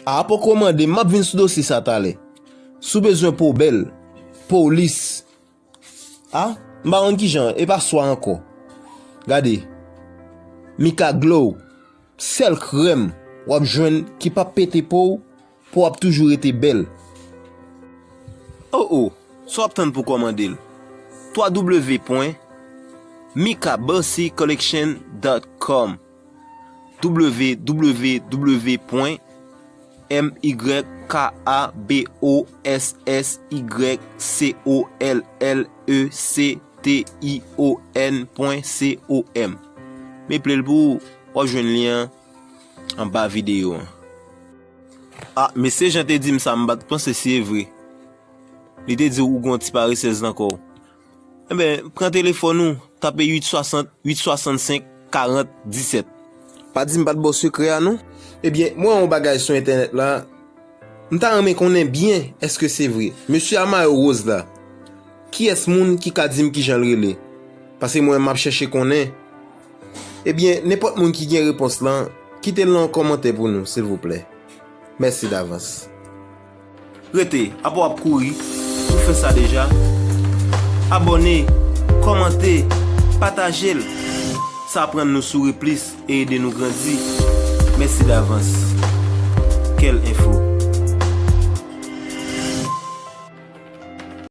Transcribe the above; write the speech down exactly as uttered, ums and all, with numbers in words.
A, poko mande, m ap vin sou dosye sa talè. Si w bezwen po bèl, polis. A, m pa konn kijan, e pa swa ankò. Gade. Mika Glow, sèl krèm w ap jwenn ki p ap pete po w, pou w ap toujou rete bèl. O o, sa w ap tann pou kòmande l? w w w pwen mika bossy collection dot com. w w w pwen m y k a b o s s y c o l l e c t i o n pwen c o m. M eple l pou ou, w ap jwenn li an anba videyo an. A, mesye Jan te di m sa, m pa t panse si e vre. Li te di ou gon ti paresèz nan kò w. Enben, pran telefòn ou, tape uit swasant, uit swasannsenk, karant, disèt. Pa di m pa t ba w sekrè a non. Ebyen, mwen wè yon bagay sou entènèt la, m ta renmen konnen byen èske se vre. Mesye a mayo woz la, kiyès moun ki ka di m kijan l rele? Paske mwen, m ap chèche konnen. Ebyen, nenpòt moun ki gen repons lan, kite l nan yon kòmantè pou nou, silvouplè. Mèsi davans. Rete, apa w ap kouri? Ou fè sa deja? Abòne, kòmante, pataje l. Sa aprann nou souri plis e ede nou grandi. Mèsi davans. Kèl Enfo.